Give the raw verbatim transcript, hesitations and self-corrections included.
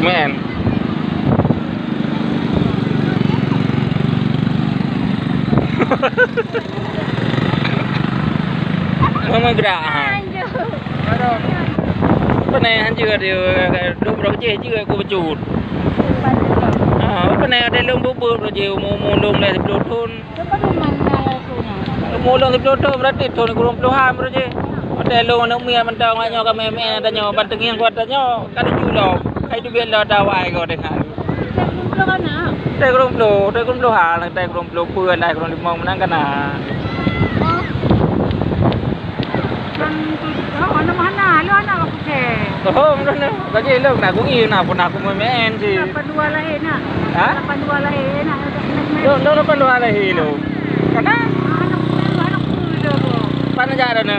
Meu'en. Meugerak, ha. Pane hanjeuet dia, dua puluh jih jeuet ku bacut. Ha, pane ada lôn bubut jih, umur-umur lôn lhèe siplôh thôn. Umur lôn siplôh thôn, berarti thôn kureueng plohan baru jih. Watèe lôn aneuk miet mantong, awak nyoe ka mè-mè tanyoe, ban teungieng kuat tanyoe, ka tujoh lom. Ka teubiet lom ata awai goe teuh. Watèe kureueng ploh, watèe kureueng plohan, watèe kureueng ploh peuet lah, kureueng limong meunan ka na. Kan tu, oh, aneuk mana? Lu aneuk aku ke? Oh, meunan. Bagi lôn na kungi na pun aku mè-mè cit. Lapan dua lahé na. Ha? Lapan dua lahé na. Lôn, lôn lapan dua lahé lôn. Kana? Aneuk, aneuk tu. Pan jak dah na?